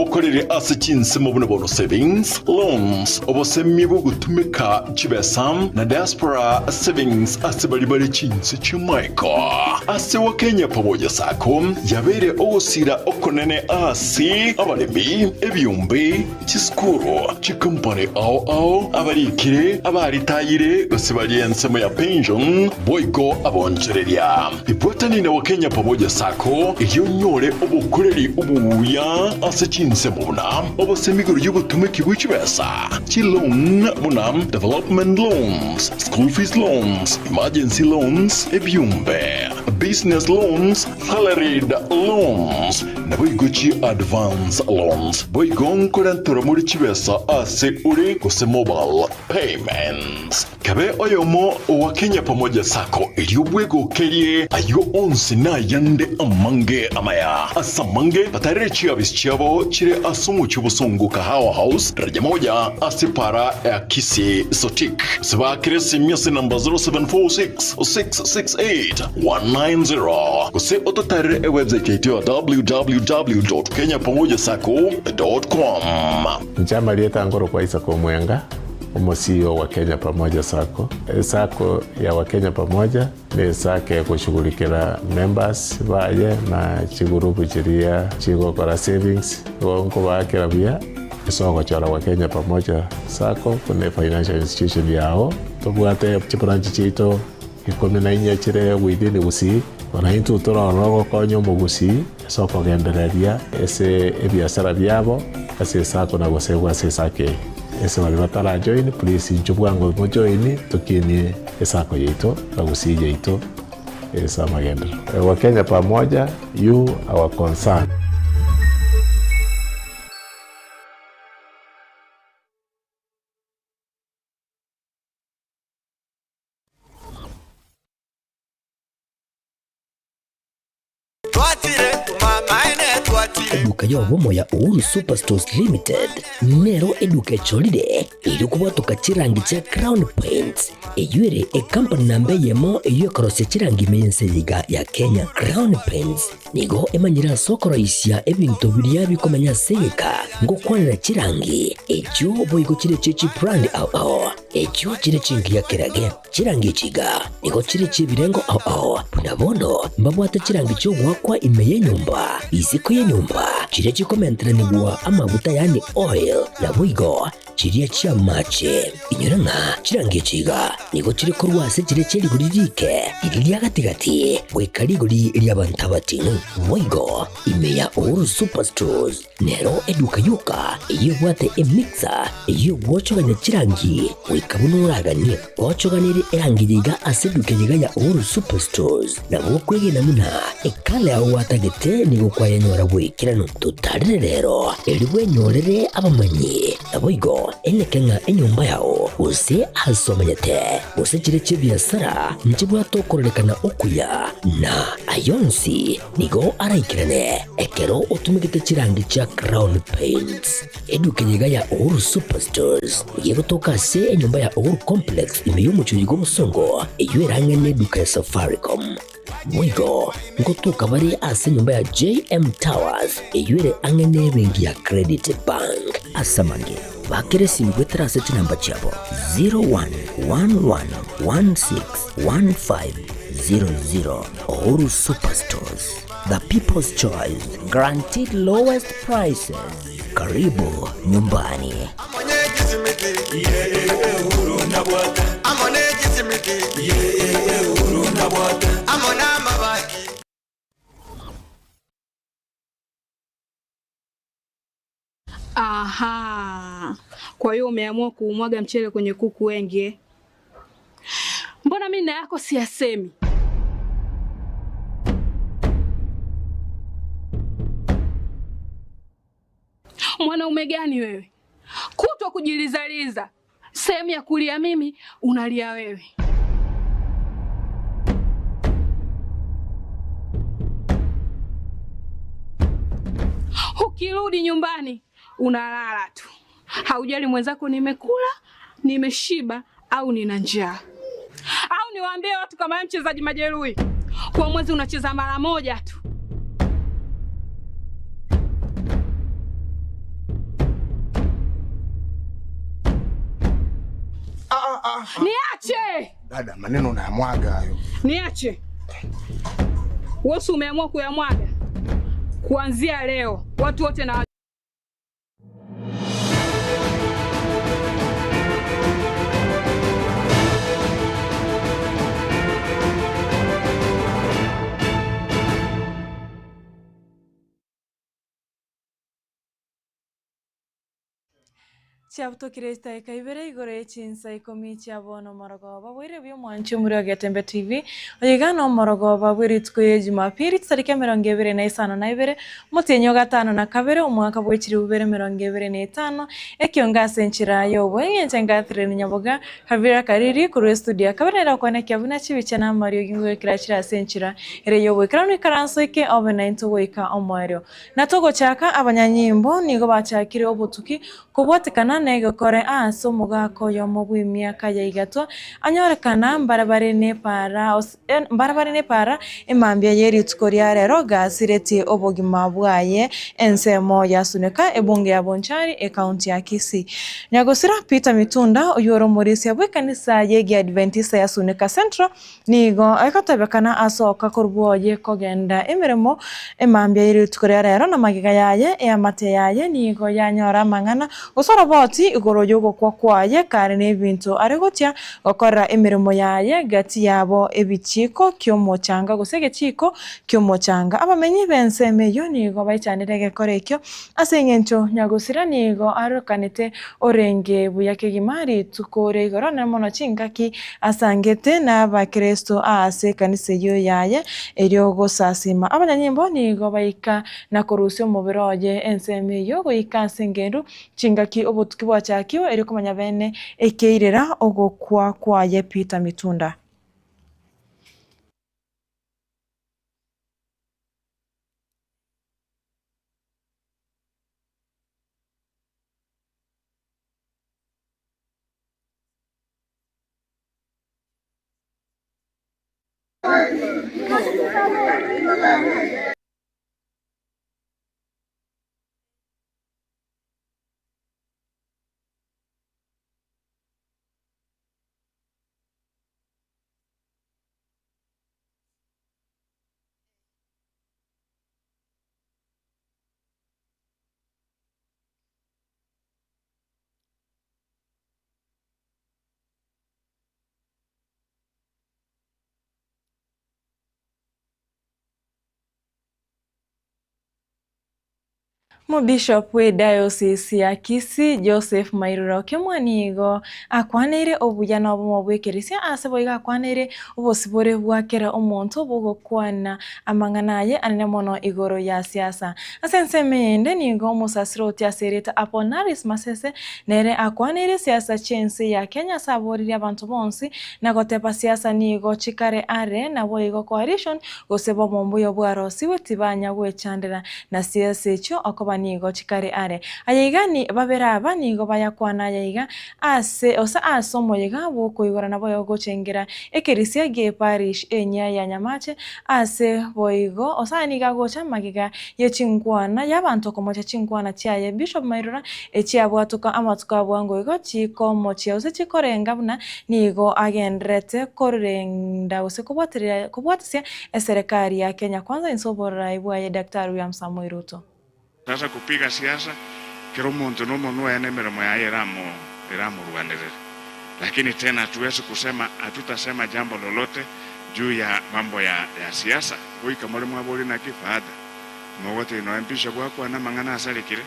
Obokoreri ase chinsemo buna bono savings, loans, obosemia bw'ogotumeka chibesa, na diaspora savings ase baria bare chinse chi'amaiko. Ase Wakenya Pamoja Sacco yabeire ogosira okonene ase abaremi, ebiombe, chisukuru, chikompani ao ao, abarikire, abaritayire gose baria ensemo ya pension, boigo abonchoreria. Ibwatani na Wakenya Pamoja Sacco erio onyore obokoreri obuya ase chinsemo buna obosemi igoro y'obotumeki bwe chibesa, chiloan buna development loans, school fees loans, emergency loans, ebiombe, business loans, salaried loans, naboigo chi advance loans. Boigo nkorentora more chibesa ase ore gose mobile payments. Kabe oyomo owa Kenya Pamoja Sacco erio bwegokerie ayio onsi na ayande amange amaya. Ase amange batarere chiabisi chiabo chire ase omochie obosongo Kahawa House, daraja moja ase para ya Kisii Sotik. Gose baakere esimi ase namba 0746 668 190 gose ototarere ewebsite yaito ya www.kenyapamojasacco.com. Inche amarieta nkorokwa Isaac Omwenga, omo-CEO wa Kenya Pamoja Sacco. Esacco ya Wakenya Pamoja ne esacco egoshughulikera members baye na chigurupu chiria chigokora savings. Igo nkobaakera buya ase ogochora Wakenya Pamoja Sacco buna efinancial institution yao. Tobwate chibranch chiaito ikomi na inye chire within Gusii, bono intwe tore ororo gokonya omogusii ase okogendereria ase ebiasara biabo ase esacco na gosegwa ase esacco eye. Ase baria batarajoin please inchuo bwango mojoin tokinie esacco yaito na Gusii yaito ase amagenderero. Wakenya pamoja, you our concern. Eduka y'obomo ya Uhuru Superstores Limited nero eduka echorire erio kobwatoka chirangi chia Crown Paints eyio ere ekampani namba eyemo eyio ekorosia chirangi ime y'ense eye iga ya Kenya. Crown Paints nigo emanyire ase okoroisia ebinto biria bikomenya ase egeka ngokwanera chirangi echio boigo chire chie chibrand ao ao echio chire chingiya kerage. Chirangi echi iga nigo chire chi'ebirengo ao ao, buna bono mbabwate chirangi chi'ogoakwa ime y'enyomba, isiko y'enyomba, chiria chikomenteranigwa amaguta yaani oil, naboigo chiria chi'amache. Inyora ng'a chirangi echi iga nigo chire korwa ase chiria chie rigori riike, riria ria gati-gati, goika rigori ri'abanto abating'u. Boigo ime ya Uhuru Superstores Nero eduka yoka eyio ebwate emixer eyio egwochogania chirangi goika buna oraganie. Gwochoganirie erangi eye iga ase eduka eye iga ya Uhuru Superstores, nabo okwegena buna ekala yao gwatagete nigo kwayenyora bw'ekeranu. Totarere rero erio bwenyorere abamanyi, naboigo eneke ng'a enyomba yao gose ase omanyete gose chire chi'ebiasara nchibwate okororekana okuya na ayonsi Nigo araikerane ekero otumegete chirangi chia Crown Paints. Eduka eye iga ya Uhuru Superstores nigo egotoka ase enyomba ya Uhuru Complex ime y'omochie bw'obosongo eyio erang'e neduka ya Safaricom. Boigo ngotoka bare ase enyomba ya JM Towers eyio ere ang'e nebenki ya Credit Bank. Ase amange, bakera esimi goetera ase chinamba chiabo 0111161500. Uhuru Superstores, the people's choice, guaranteed lowest prices. Karibu nyumbani. Aha, kwa hiyo umeamua kuumwaga mchele kwenye kuku wengi eh? Mbona mimi na yako siyasemi? Mwanaume gani wewe? Kutwa kujilizaliza, sehemu ya kulia mimi unalia wewe. Ukirudi nyumbani unalala tu, haujali mwenzako nimekula, nimeshiba au nina njaa. Au niwaambie watu kama wewe mchezaji majeruhi, kwa mwezi unacheza mara moja tu. Niache! Dada, maneno unayamwaga hayo. Niache. Wewe si umeamua kuyamwaga? Kuanzia leo watu wote na Chiabutokire chidakika ibere igoro ye chinsa ikomi chia bono omorogoba bwaire buya omwanchi omorwe o Getembe TV. Oyo iga nomorogoba bwe rituko rie Jumapili chitariki emerongo ebere na isano na ibere omotienyi o gatano na kabere omwaka bwe chilifu bibere emerongo ebere na etano ekionga ase enchera y'oboeng'encho Catherine Nyaboga Kavira Kariri korwa estudio ya kabere nere okwana buna chibicha na amariogi ngoikera chire ase enchera ere y'oboikeranu ikaranso eke obe naintwe goika omoerio. Na togochaka abanyanyimbo nigo bachakire obotuki kobwatekana negekore ase omogaka oyomo bwa emiaka ya igatwa anyorekana mbarabare na epara mbarabare na epara emambia ya erituko ria rero gasiretie obogima bwaye ensemo ya Suneka ebunge ya Bonchari ecounty ya Kisii. Nyagosira Peter Mitunda oywo ore omorisia bwa ekanisa ya Egiadventista ya Suneka Central nigo egotebekana asoka korwa oye kogenda emeremo emambia ya rituko ria rero na magega yaye eamate yaye nigo yanyora amang'ana gose oroboti igoro ya ogokwa kwaye kare na ebinto are gochia gokorera emeremo yaye gati yabo ebichiko kia omochanga gose egechiko kia omochanga. Abamenyi ba ensemo eywo nigo baichanire egekora ekio ase eng'encho nyagosira nigo arokanete orenge buya kegima rituko ria igoro nere mono chingaki asangete na abakristo ase ekanisa eywo yaye erio gosasima. Abanyanyimbo nigo baika na korusia omobere oye ensemo eywo goika ase eng'endu chingaki obotuki bwachakiwe erio komanya bene ekeirera ogokwa kwaye Peter Mitunda. Omobishop bwe Diocese ya Kisii Joseph Mairura Okemwa nigo akwaneire obuya na obomo bw'ekerisia ase boigo akwaneire obosibore bwa kera omonto bogokwana amang'ana aye anene mono igoro ya siasa. Ase ensemo eyende nigo omosasiroti ase erieta Apollinaris Masese nere akwaneire siasa chi'ense ya Kenya ase aboririe abanto bonsi na goteba siasa nigo chikare are naboigo coalition gose bomo mbuya bwarosiwe tibanya gwechandera na siasa echio okoba nigo chikare are. Aya iga ni babere aba nigo bayakwana aya iga ase ose ase omoyega bw'okoigora naboigo gochengera ekerisia gie parish enyia ya Nyamache ase boigo ose aya nigo agocha magega ye chinkwana y'abanto komocha chinkwana chiaye Bishop Mairura echiabwatoka amatuko a bwango igo chikomochia gose chikorenga buna nigo agendererete korenda gose kobwatereria kobwatisia eserekari ya Kenya Kwanza inse oborai bwaye Daktari William Samoei Ruto. Sasa kupiga siasa, kera omonto na omonwa oye na emeremo yaye eramo eramorwanerere. Lakini tena hatuwezi kusema hatutasema jambo lolote juu ya mambo ya ya siasa. Goika more mwaborie naki father, mogotebia nonya bishop akwane amang'ana asarekire,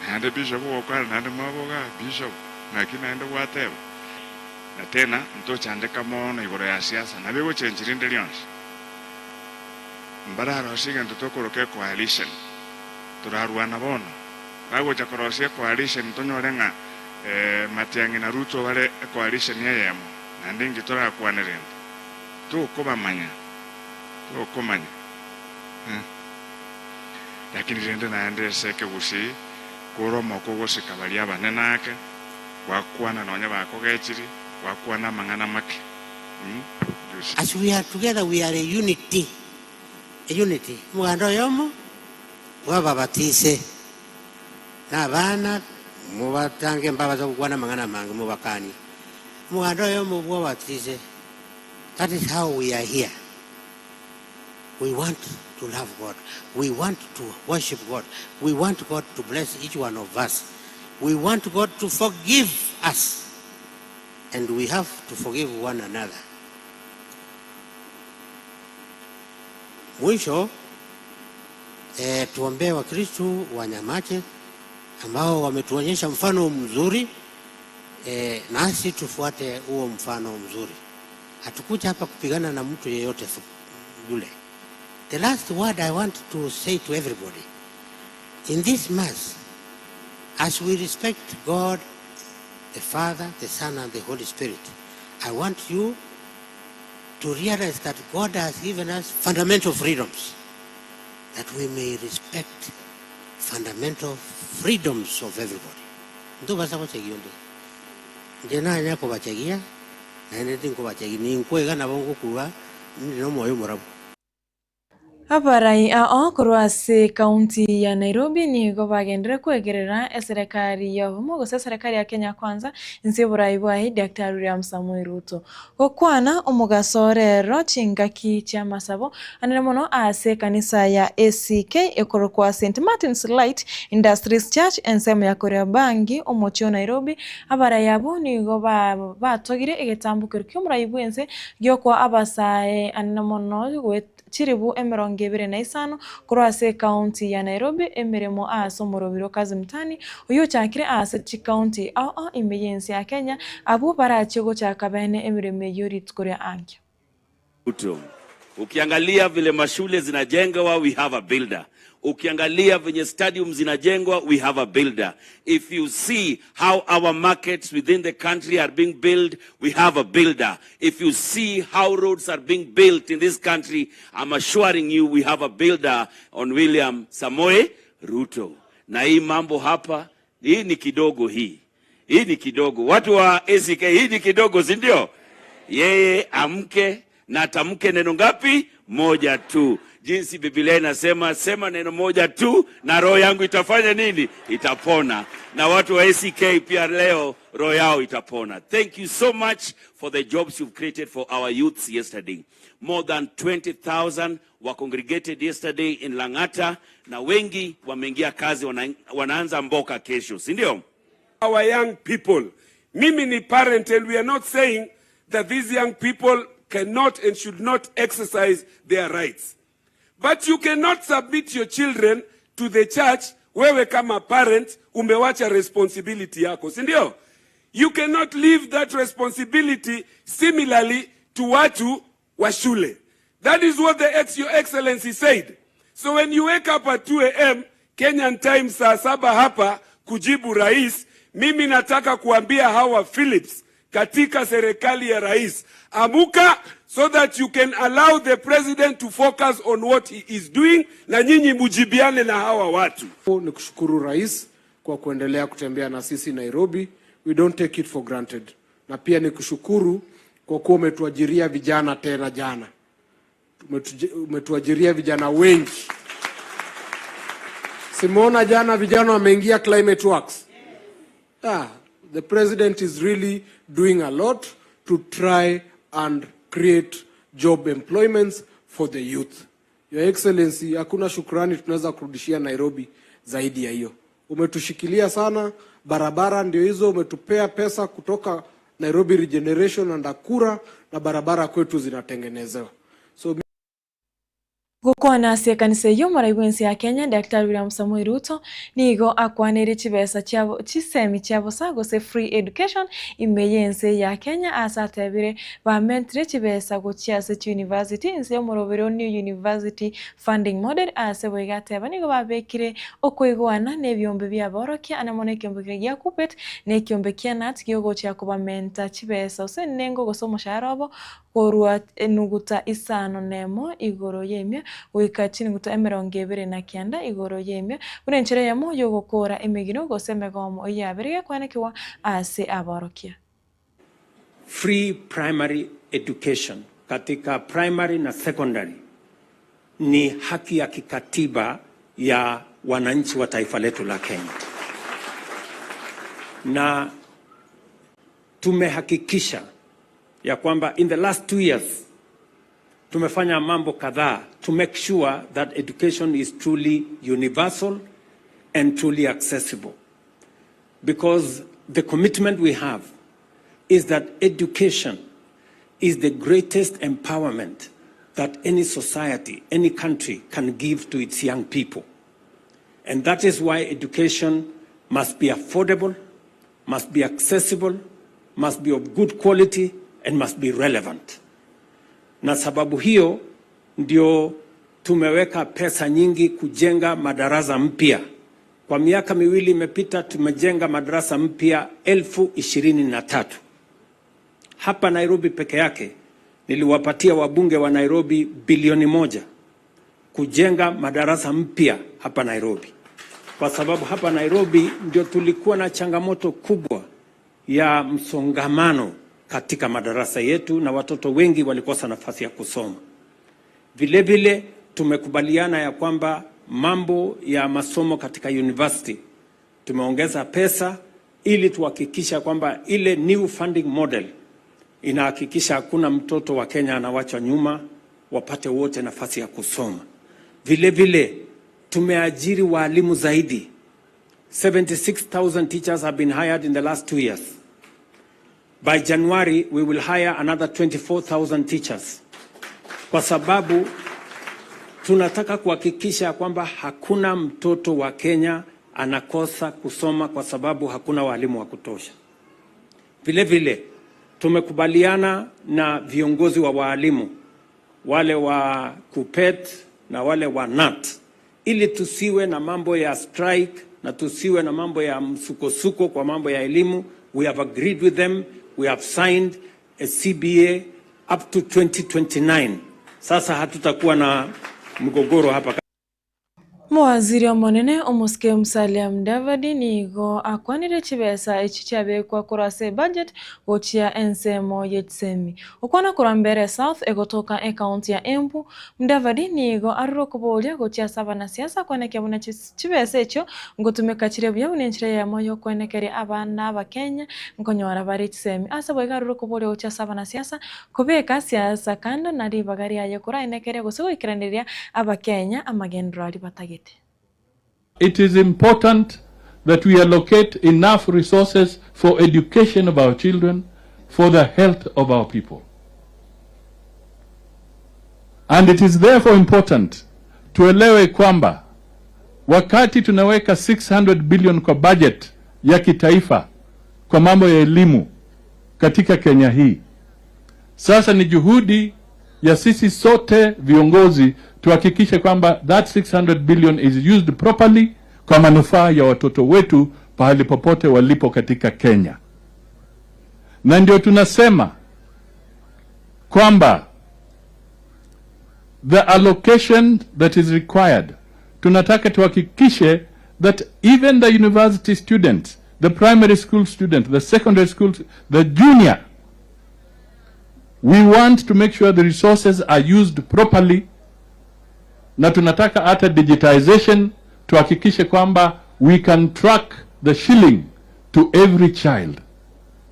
naende bishop ogokwana naende mwaboga ah bishop naki naende gwateba. Na tena ntochandeka mono igoro ya siasa, nabo egochenchi rinde rionsi. Mbararosie egento tokoroka ecoalition, torarwana bono. Bagocha korosia ecoalition tonyore ng'a Matiang'i na Ruto bare ecoalition eyemo, naende inki torakwane rende? Tokobamanya, tokomanya eh. Lakini rende naende ase ekegusii, kore omoko ogosika baria abanene ake, gwakwana nonya bakogechiri, gwakwana amang'ana make mm. As we are together we are a unity, a unity, omoganda oyomo bw'ababatise, na abana mobatange mbabaisa gokwana amang'ana amange mobakanie. Omoganda oyomo bw'obatise, That is how we are here. We want to love God. We want to worship God. We want God to bless each one of us. We want God to forgive us. And we have to forgive one another. Mwisho, eh, tuombee Wakristu wa Nyamache ambao wametuonyesha mfano mzuri eh, nasi tufuate huo mfano mzuri. Hatukuja hapa kupigana na mtu yeyote yule. The last word I want to say to everybody in this mass, as we respect God, the Father, the Son, and the Holy Spirit, I want you to realize that God has given us fundamental freedoms, that we may respect fundamental freedoms of everybody. Ntobasa gochegia onde. Inche nanya kobachegia, naende tinkobachegia, ninkwega nabo ngokua inde nomoyo omorabu. Abarai ao korwa ase ekaunti ya Nairobi nigo bagenderere kwegerera eserekari y'obomo gose eserekari ya Kenya Kwanza inse y'oborai bwaye Daktari William Samoei Ruto. Gokwana omogaso rero chingaki chi'amasabo anene mono ase ekanisa ya ACK ekorokwa St Martin's Light Industries Church ensemo ya Kariobangi omochie o Nairobi, abarai abwo nigo batogire egetambokero ki'omorai bw'ense giokoa abasae anene mono chilifu 25 korwa ase ekaunti ya Nairobi emeremo ase omorobiri o Kazi Mtaani oyio ochakire ase chikaunti ao ao ime y'ense ya Kenya abwo barachie gochaka bene emeremo eyio rituko ria ankio. Ruto. Ukiangalia vile mashule zinajengwa, we have a builder. Ukiangalia venye stadium zinajengwa, we have a builder. If you see how our markets within the country are being built, we have a builder. If you see how roads are being built in this country, I'm assuring you we have a builder on William Samoei Ruto. Na hii mambo hapa, hii ni kidogo hii. Hii ni kidogo. Watu wa ACK, hii ni kidogo, si ndio? Yeye amke na atamke neno ngapi? Moja tu. Jinsi Biblia inasema, sema neno moja tu na roho yangu itafanya nini? Itapona. Na watu wa ACK pia leo roho yao itapona. Thank you so much for the jobs you've created for our youths yesterday. More than 20,000 were congregated yesterday in Lang'ata na wengi wameingia kazi, wanaanza mboka kesho, si ndio? Our young people. Mimi ni parent and we are not saying that these young people cannot and should not exercise their rights. But you cannot submit your children to the church. Wewe kama parent umewacha responsibility yako, si ndio? You cannot leave that responsibility similarly to watu wa shule. That is what the ex, your excellency said. So when you wake up at 2 a.m. Kenyan time saa saba hapa kujibu rais, mimi nataka kuambia hawa Philips katika serikali ya rais, amuka so that you can allow the president to focus on what he is doing, na nyinyi mujibiane na hawa watu. Ni kushukuru rais kwa kuendelea kutembea na sisi Nairobi. We don't take it for granted. Na pia ni kushukuru kwa kuwa umetuajiria vijana tena jana. Umetuajiria vijana wengi. Simuona jana vijana wameingia Climate Works. Ah, the president is really doing a lot to try and create job employments for the youth. Your Excellency, hakuna shukrani tunaweza kurudishia Nairobi zaidi ya hiyo. Umetushikilia sana, barabara ndio hizo, umetupea pesa kutoka Nairobi Regeneration and Akura na barabara kwetu zinatengenezewa. So Gokwana ase ekanisa eyio, omorai bw'ense ya Kenya, Daktari William Samoei Ruto, nigo akwaneire chibesa chia chisemi chia bosa gose free education ime y'ense ya Kenya ase atebire bamentire chibesa gochia ase chiuniversity inse y'omoroberi o New University Funding Model ase boigo ateba nigo babekire okoigwana na ebiombe biaborokia ane mono ekiombe keria gia KUPPET na ekiombe kia KNUT giogochia kobamenta chibesa gose enengo gose omoshahara obo Korwa enuguta isano nemo igoro y'emia goika chinuguta 29 igoro y'emia, buna enchera eyemo y'ogokoora emegino gose emegomo eyio yabere gekwanekigwa ase aborokia. Free primary education katika primary na secondary ni haki ya kikatiba ya wananchi wa taifa letu la Kenya. Na Tumehakikisha ya kwamba in the last 2 years tumefanya mambo kadhaa to make sure that education is truly universal and truly accessible. Because the commitment we have is that education is the greatest empowerment that any society, any country can give to its young people. And that is why education must be affordable, must be accessible, must be of good quality, and must be relevant. Na sababu hiyo ndio tumeweka pesa nyingi kujenga madarasa mpya. Kwa miaka miwili imepita, tumejenga madarasa mpya 23,000. Hapa Nairobi peke yake niliwapatia wabunge wa Nairobi bilioni 1 kujenga madarasa mpya hapa Nairobi, kwa sababu hapa Nairobi ndio tulikuwa na changamoto kubwa ya msongamano katika madarasa yetu na watoto wengi walikosa nafasi ya kusoma. Vile vile tumekubaliana ya kwamba mambo ya masomo katika university tumeongeza pesa ili tuhakikisha kwamba ile new funding model inahakikisha hakuna mtoto wa Kenya anawachwa nyuma, wapate wote nafasi ya kusoma. Vile vile tumeajiri waalimu zaidi. 76,000 teachers have been hired in the last 2 years. By January we will hire another 24,000 teachers, kwa sababu tunataka kuhakikisha kwamba hakuna mtoto wa Kenya anakosa kusoma kwa sababu hakuna walimu wa kutosha. Vile vile tumekubaliana na viongozi wa waalimu wale wa KUPPET na wale wa KNUT ili tusiwe na mambo ya strike na tusiwe na mambo ya msukosuko kwa mambo ya elimu. We have agreed with them, we have signed a CBA up to 2029. Sasa hatutakuwa na mgogoro hapa. Mowaziri omonene omosike Musalia Mudavadi nigo akwanire chibesa echi chiabekwa korwa ase ebudget gochia ensemo ye chisemi. Okwana korwa Mbeere South egotoka ecounty ya Embu, Mudavadi nigo arure okoboria gochia ase abanasiasa kwenekia buna chibesa echio ngotumeka chire buya buna enchera eyemo ya okwenekeria abana abakenya nkonyora bare chisemi. Ase boigo arure okoboria gochia ase abanasiasa kobeka siasa kando na ribaga riaye koraenekeria gose goikeraneria abakenya amagendero aria batagete. It is important that we allocate enough resources for education of our children, for the health of our people. And it is therefore important tuelewe kwamba wakati tunaweka 600 billion kwa budget ya kitaifa kwa mambo ya elimu katika Kenya hii, sasa ni juhudi ya sisi sote viongozi tuhakikishe kwamba that 600 billion is used properly kwa manufaa ya watoto wetu pahali popote walipo katika Kenya. Na ndio tunasema kwamba the allocation that is required, tunataka tuhakikishe that even the university students, the primary school student, the secondary school, the junior, we want to make sure the resources are used properly, na tunataka hata digitization tuhakikishe kwamba we can track the shilling to every child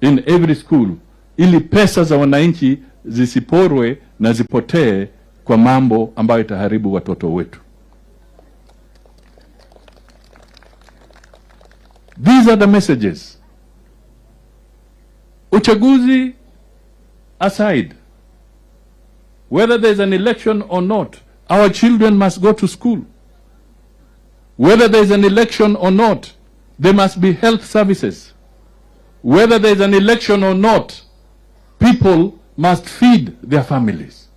in every school, ili pesa za wananchi zisiporwe na zipotee kwa mambo ambayo itaharibu watoto wetu. These are the messages. Uchaguzi aside, whether there's an election or not, our children must go to school. Whether there's an election or not, there must be health services. Whether there's an election or not, people must feed their families.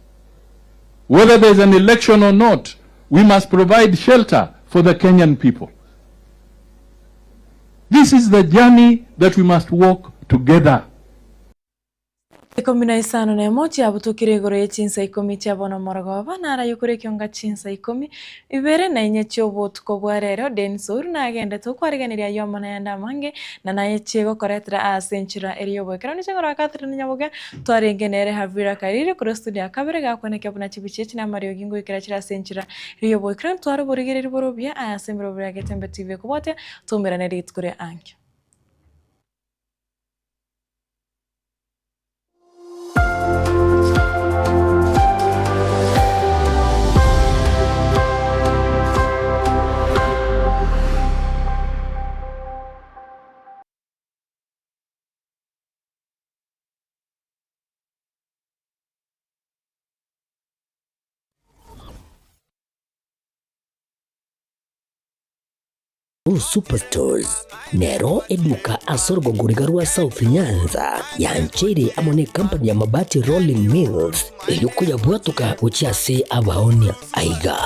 Whether there's an election or not, we must provide shelter for the Kenyan people. This is the journey that we must walk together. 15 chiabutukire igoro ye chinsa ikomi chia bono morogoba narayo kore ekionga chinsa 24 chiobotuko bwa rero Dennis Ouru nagendete okwarigeneria aywo amo naende amange na naye chiegokoretera ase enchera eri yoboekero niche ngoro Catherine Nyaboga twarenge nere Havira Kariri korwa studio ya kabere gakwenekia buna chibichi echi na amariogi ngoikera chire ase enchera eri yoboekero ntware oborigereri borobia ase emeroberi ya Getembe TV ekobwatia twaumerane rituko ria ankio. Uhuru Superstores nero eduka ase orogongo riga rwa South Nyanza yancheire amo necompany ya Mabati Rolling Mills erio koyabwatoka gochia ase abaonia. Aiga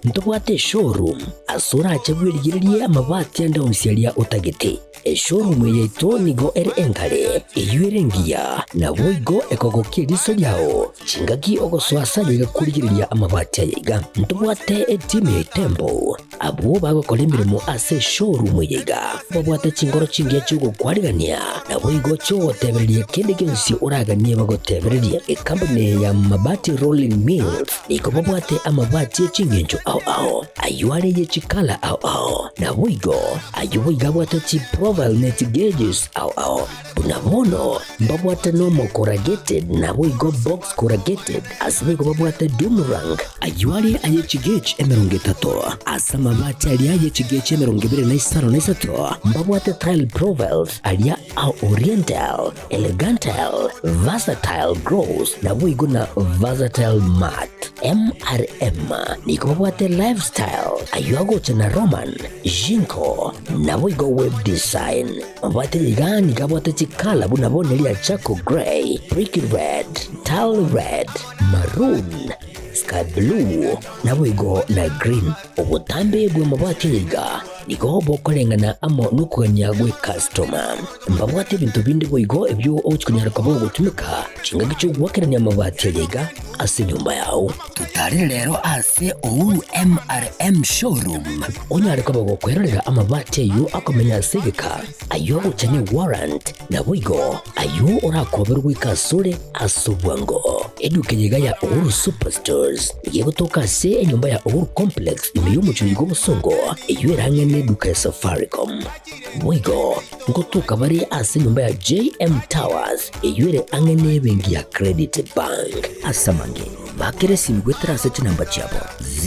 ntobwate eshowroom ase orache bwerigererie amabati ande onsi aria otagete. Eshowroom eye yaito nigo ere engare, eyio ere engiya, naboigo ekogokia eriso riao chingaki ogosoa ase aye iga korigereria amabati aya iga. Ntobwate etimu ya Itembo, abwo bagokora emeremo ase eshowroom eye iga, babwate chingoro chingiya chi'ogokwarigania, naboigo chi'ogotebereria kende gionsi oraganie bagotebererie. Ekampuni eye ya Mabati Rolling Mills nigo babwate amabati e chingencho ao ao, ayio are ye chikala ao ao, naboigo Ayio boigo abwate chiprofile ne chigeges ao ao. Buna bono mbabwate normal corrugated naboigo box corrugated ase boigo babwate doomerang. Ayio are aye chigauge 30. Ase amabati aria aye chigauge 23 mbabwate tile profiles aria a oriental, elegantal, versatile gloss naboigo na versatile matte. MRM nigo babwate lifestyle ayio agocha na Roman, Jinko, naboigo web design. Mabwate iga nigo abwate chikala buna bono eria charcoal grey, brick red, tile red, maroon, sky blue, naboigo na green. Obotambe bw'amabwate aya iga nigo bokoreng'ana amo nokogania gw'ekastoma. Mbabwate ebinto binde boigo ebio ogochia konyara koba ogotumeka chingaki chi'ogoakerania amabati aya iga ase enyomba yao. Totarere rero ase Uhuru MRM Showroom onyare koba gokwerorera amabati ayio akomenya ase egeka, ayio agocha ne warrant, naboigo ayio orakoberwe goika asore ase obwango. Eduka eye iga ya Uhuru Superstores nigo egotoka ase enyomba ya Uhuru Complex ime y'omochie oyo bw'obosongo, eyio ere ang'e neduka ya Safaricom. Boigo ngotoka bare ase enyomba ya JM Towers eyio ere ang'e nebenki ya Credit Bank. Ase amange, bakera esimi goetera ase chinamba chiabo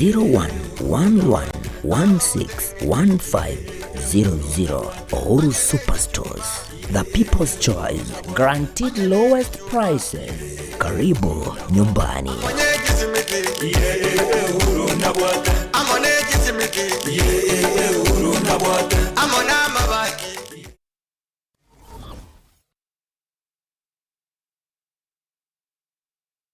0111161500. Uhuru Superstores, the people's choice, guaranteed lowest prices. Karibu nyumbani.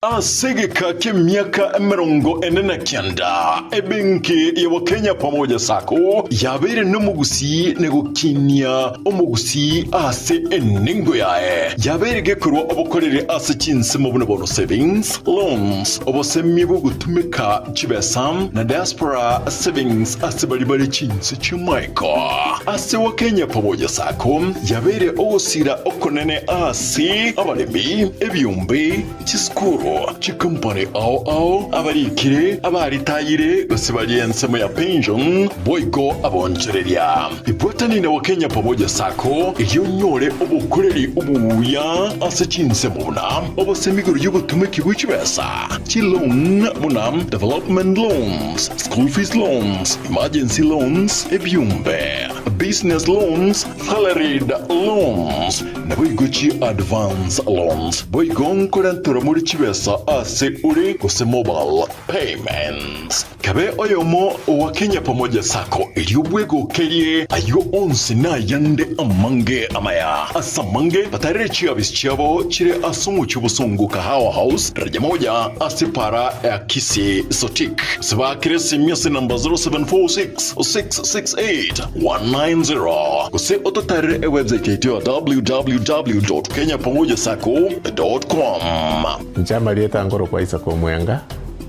Ase egeka ki'emiaka 49, ebenki ya Wakenya Pamoja Sacco yabeire nomogusii na gokinia omogusii ase enengo yaye. Yabeire gekorwa obokoreri ase chinsemo buna bono savings, loans, obosemia bw'ogotumeka chibesa, na diaspora savings ase baria bare chinse chi'amaiko. Ase Wakenya Pamoja Sacco yabeire ogosira okonene ase abaremi, ebiombe, Chisukuru, chikompani ao ao, abarikire, abaritayire, gose baria ensemo ya pension, boigo abonchoreria. Ibwatani na Wakenya Pamoja Sacco erio onyore obokoreri obuya ase chinsemo buna obosemi igoro y'ogotumeki bwe chibesa, chiloan buna development loans, school fees loans, emergency loans, ebiombe, business loans, salaried loans, Naboigo chi advance loans. Boigo nkorentere more chibesa ase ore gose mobile payments. Kabe oyomo owa Kenya Pamoja Sacco erio bwegokerie ayio onsi nayande amange amaya. Ase amange batarere chiabisi chiabo chire ase omochie obosongo Kahawa House daraja moja ase para ya Kisii Sotik. Gose baakere esimi ase namba 0746 668 190 gose ototarere ewebsite yaito ya www.kenyapamojasacco.com. Inche amarieta nkorokwa Isaac Omwenga,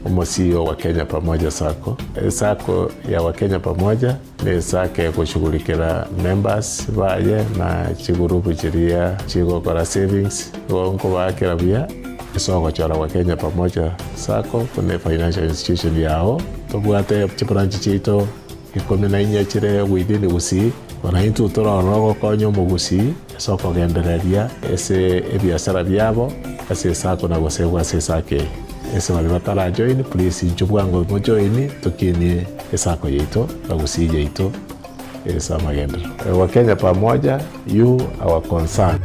omo CEO wa Kenya Pamoja Sacco. Esacco ya Wakenya Pamoja ne esacco egoshughulikera members baye na chigurupu chiria chigokora savings, igo nkobaakera buya ase ogochora Wakenya Pamoja Sacco buna efinancial institution yao. Tobwate chibranch chiaito 14 chire within Gusii, bono intwe torore ogokonya omogusii ase okogendereria ase ebiasara biabo ase esako na gosegwa ase esako eye. Ase baria batara join please inchuo bwango mo join tokinie esako yaito na Gusii yaito ase amagenderero. Wakenya pamoja, you our concern.